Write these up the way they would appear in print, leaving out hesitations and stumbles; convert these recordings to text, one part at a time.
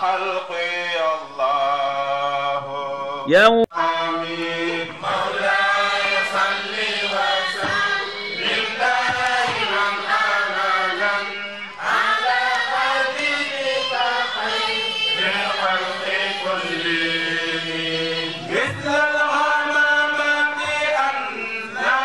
خلقي الله يوم آمين. مولاي صل وسلم دائما أبدا على حبيبك خير الخلق كلهم مثل الغمامة أنزل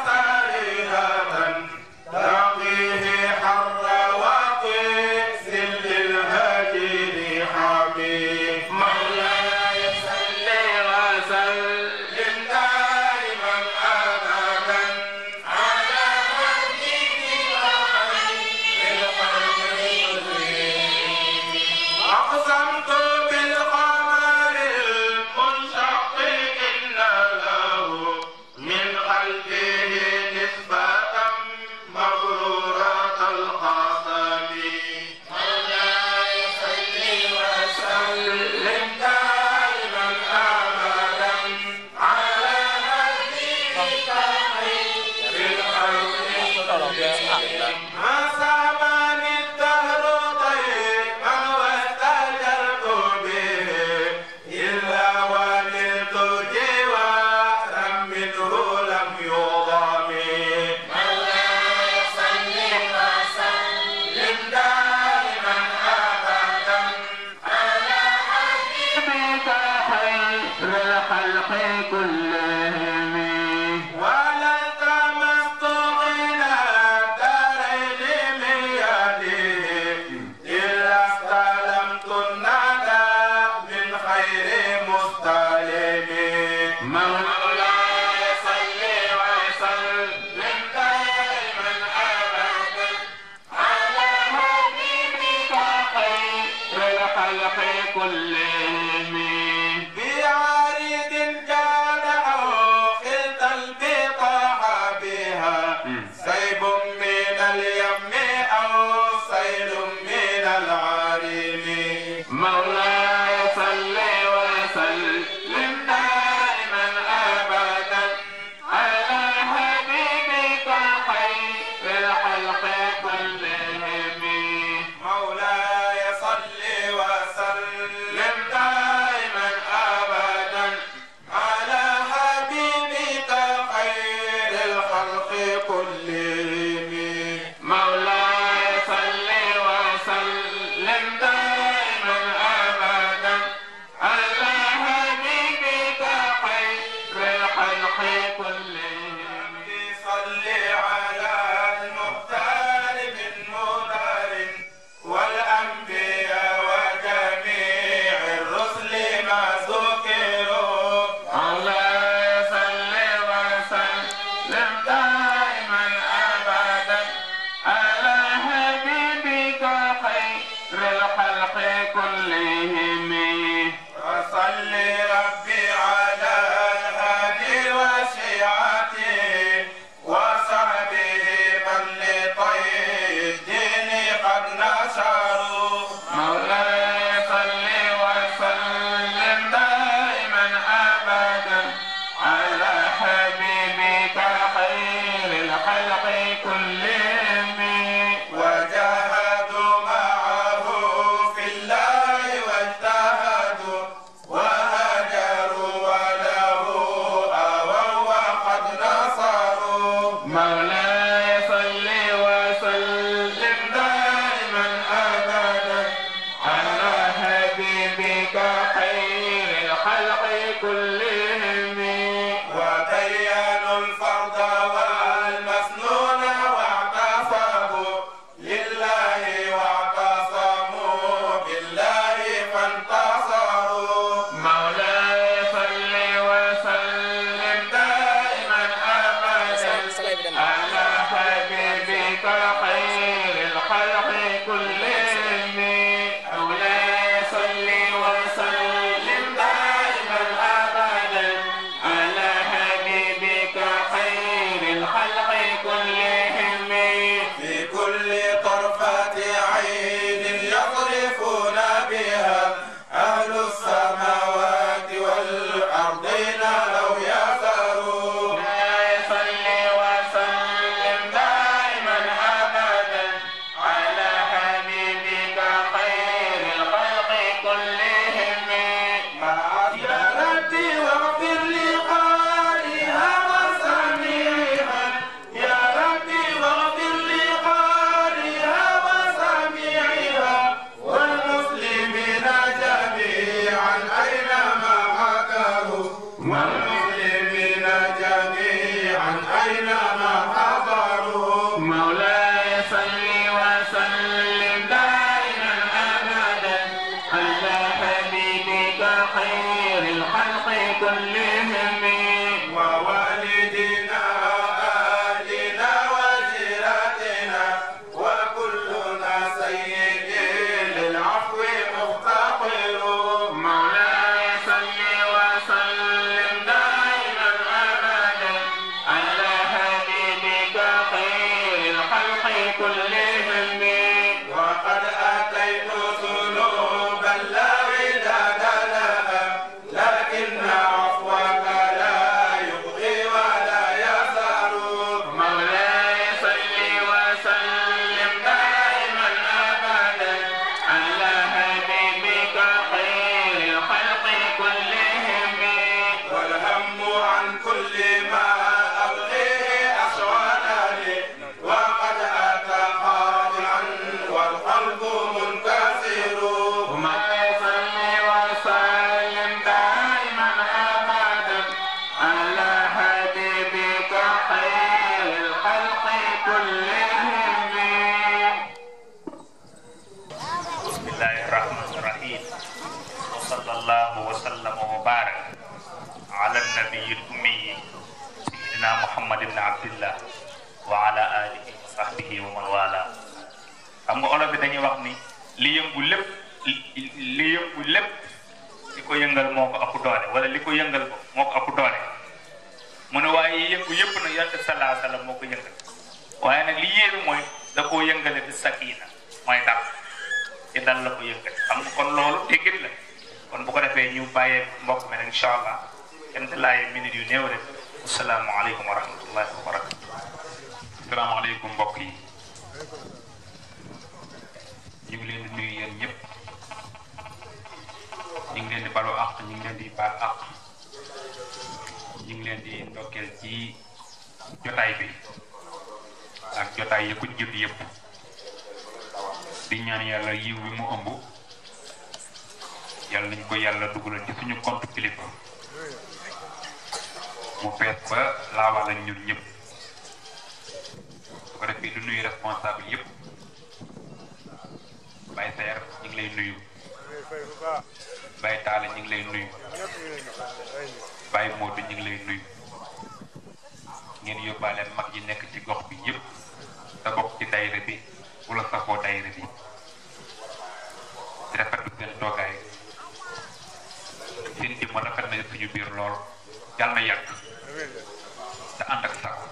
سريرة تقيه حر وقيس للهجر حبيب. مولاي صل وسلم دائما أبدا على حبيبك خير الخلق كلهم. أقسمت بالقمر المنشق إن له من قلبه نسبة مبرورة الخاتم. مولاي صل وسلم دائما أبدا على حبيبك خير الخلق كلهم. ما سامني الدهر طيبا واستجرت به إلا ونلت جوارا منه لم يضم. مولاي صل وسلم دائما أبدا على حبيبك خير الخلق كلهم. ولا التمست غنى الدارين من يده إلا استلمت الندى من خير مستلم. مولاي صل وسلم دائما أبدا على حبيبك خير الخلق كلهم. بعارض كان أو خلطا بطاح بها سيب من اليم أو سيل من العرم. مولاي صل وسلم دائما أبدا على حبيبك خير الخلق كلهم. مولاي صل وسلم دائما أبدا على حبيبك خير الخلق كلهم. مولاي صل وسلم دائما أبدا على حبيبك خير الخلق كلهم. صل على المختار من مدار والأنبياء وجميع الرسل ما ذكروا. مولاي صل وسلم دائما أبدا على حبيبك خير الخلق كلهم. وصل ربي على الهادي وشيعته وصحبه من لطي الدين قد نشروا. مولاي صل وسلم دائما أبدا على حبيبك خير الخلق كلهم. وجاهدوا معه في الله واجتهدوا وهاجروا وله آووا وقد نصروا. مولاي صل وسلم دائما أبدا على حبيبك خير الخلق كلهم. وبينوا الفرض والمسنون واعتصموا لله واعتصموا بالله فانتصروا. مولاي صل وسلم دائما أبدا على حبيبك خير الخلق كلهم. مولاي صل وسلم دائما أبدا خير الخلق كلهم ووالدنا أهلنا وجيرتنا وكلنا سيد للعفو مفتقر مولاي صل وسلم دائما أبدا على حبيبك خير الخلق كلهم وقد أتيت ذنوبا لا عداد لها لكن عفوك لا يبغي ولا يزال مولاي صل وسلم دائما أبدا على حبيبك خير الخلق كلهم والهم عن كل ما أبغيه أشغلني وقد أتى خاضعا والقلب منكسر مولاي صل وسلم دائما أبدا على حبيبك خير الخلق كلهم بسم الله الرحمن الرحيم وصلى الله وسلم وبارك على النبي الأمي سيدنا محمد بن عبد الله وعلى آله وصحبه ومن والاه xam nga olof bi dañuy wax ni li yëngu lépp li ko yëngal moo ko ëpp doole wala li ko yëngal ko moo ko ëpp doole mu ne waaye yëngu yëpp nag yonent sallallahu alayhi wa sallam moo ko yëngal waaye nag li yéeru mooy da koo yëngale bi sakina mooy dal ci dal la ko yëngal xam nga kon loolu déggit la kon bu ko defee ñu bàyyee mbokk mi nag incha allah kenn laay minute yu néew rek asalaamaaleykum wa rahmatullahi wa barakatu. asalaamaaleykum mbokk yi ñu ngi leen di nuyu yéen ñëpp ñu ngi leen di balu àq ñu ngi leen di baal àq ñu ngi leen di ndokkeel ci jotaay bi ak jotaay yi ko jiitu yëpp di ñaan yàlla yiw bi mu ëmb yàlla nañ ko yàlla dugalal ci suñu compte kilifa mu fees ba laawal ak ñun ñëpp su ko defee du nuyu responsable yëpp Baye Seer ñu ngi lay nuyu Baye Taale ñu ngi lay nuyu Baye Modou ñu ngi lay nuyu ngeen yóbbaale mag yi nekk ci gox bi yëpp te bokk ci daayira bi wala safoo daayira bi di rafetlu seen toogaay seen jëmm rafet na suñu biir lool yàlla na yàgg te ànd ak sago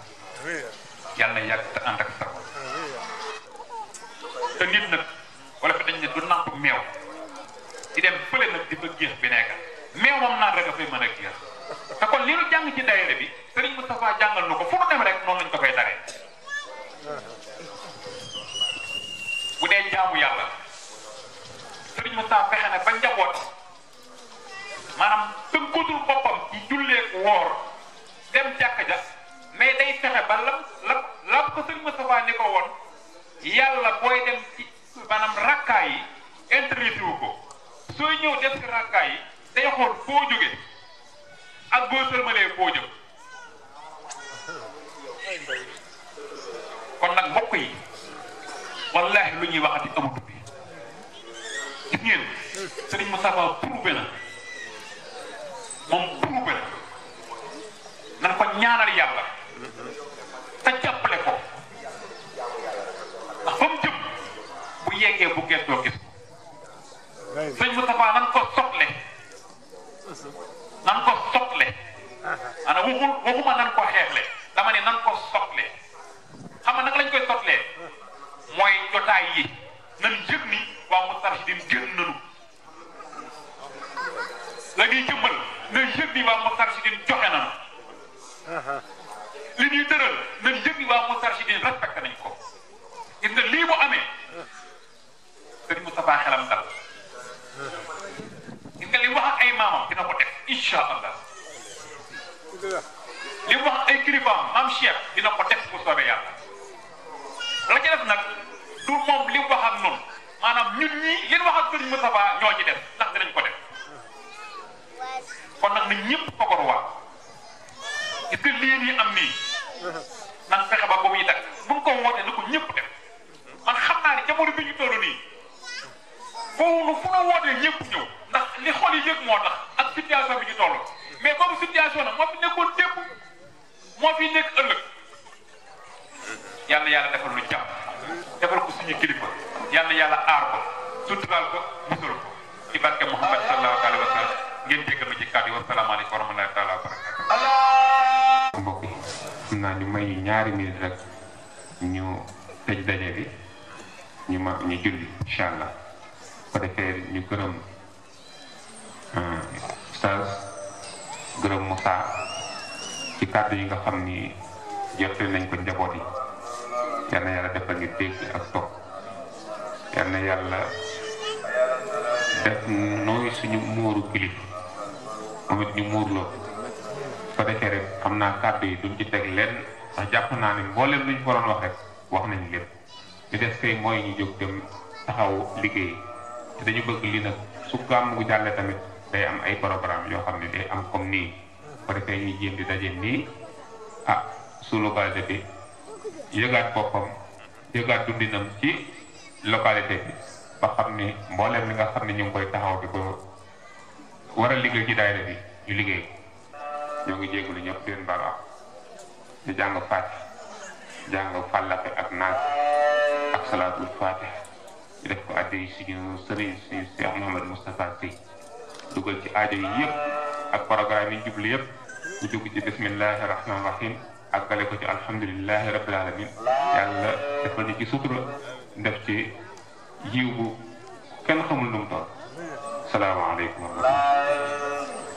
yàlla na yàgg te ànd ak sago te nit nag wala fi dañ ne du nàmp meew di dem fële nag di fa géex bi nekka meew moom naan rek dafay mën a géex te kon li nu jàng ci daayira bi Serigne Moustapha jàngal nu ko fu nu dem rek noonu lañ ko fay daree bu dee jaamu yàlla Serigne Moustapha fexe na ba njaboot maanaam tënkutul boppam ci julleek woor dem jàkka ja mais day fexe ba lam ko Serigne Moustapha ni ko woon yàlla booy dem ci maanaam rakkaay yi intéressé wu ko sooy ñëw def si rakkaay yi day xool foo jóge ak boo sërmalee foo jëm kon nag mbokk yi wallahi lu ñuy waxati amut bi gis ngeen Serigne Moustapha prouvé na moom prouvé na nan ko ñaanal yàlla te jàppale ko ndax fa mu jëm bu yeggee bu gëstoo gis ko sëñ Moustapha nan ko sotle ana waxuma nan ko xeexle dama ne nan ko sotle xam nga naka lañ koy sotlee mooy jotaay yi nan yëg ni waa Moustarchidine génn nanu la ñuy jëmmal na yëg ni waa Moustarchidine joxe nanu li ñuy tëral nan yëg ni waa Moustarchidine respecté nañ ko gis nga lii bu amee sëñ Moustapha xelam dal gis nga li wax ak ay maamam dina ko def incha allah li wax ay kilifaam maam Cheikh dina ko def bu soobee yàlla la ci def nag du moom li wax ak noonu maanaam ñun ñii li wax ak sëñ Moustapha ñoo ci def ndax dinañ ko def kon nag nit ñëpp fagaruwaat gis nga lii nii am nii nan fexe ba muy dakk bu ko wootee na ko ñëpp def man xam naa ne jamono bi ñu toll nii foofu fu nu wootee ñëpp ñëw ndax li xol yi yëg moo tax ak situation bi ñu toll mais boobu situation nag moo fi nekkoon démb moo fi nekk ëllëg yàlla yàlla defal lu jàmm defal ko suñu kilifa yàlla aar ko suturaal ko musal ko ci barke Muhammad sallallahu alayhi wa sallam ngeen jéggal ma ci kàddu yi wasalaamaaleykum wa rahmatullahi taala wa barakatu. mbokk yi xam naa ñu may ñaari minute rek ñu tëj daje bi ñu julli incha allah ko defee ñu gërëm Oustaz gërëm Moussa ci kàddu yi nga xam ni jottali nañ ko njaboot yi yal na yàlla defal ñu dégg ak topp yal na yàlla def nooy suñu muuru kilifa moom it ñu muurloo ko defee rek xam naa kàddu yi duñ ci teg lenn ndax jàpp naa ne mboolem luñ waroon wax rek wax nañ lépp li des kay mooy ñu jóg dem taxaw liggéey te dañu bëgg li nag su gàmm gu jàllee tamit day am ay programme yoo xam ne day am comme nii ko defee ñu jéem di daje nii su localité bi yëgaat boppam yëgaat dundinam ci localité bi ba xam ni mboolem li nga xam ne ñu ngi koy taxaw di ko war a liggéey ci daayira bi ñu liggéey ñoo ngi jégalu ñëpp di leen baal wax di jàng Faatiha jàng Fàllaxe ak Naas ak salaatul Faatiha ñu def ko addi suñu sëriñ suñu Cheikh Mouhamed Moustapha Sy dugal ci aajo yi yëpp ak programme yi jublu yëpp ñu dugg ci bismillahi rahmaani rahim àggale ko ci alhamdulillahi rabbil alamin yàlla defal ñu ci sutura def ci yiw bu kenn xamul nu mu toll salaamaaleykum wa rahmatulah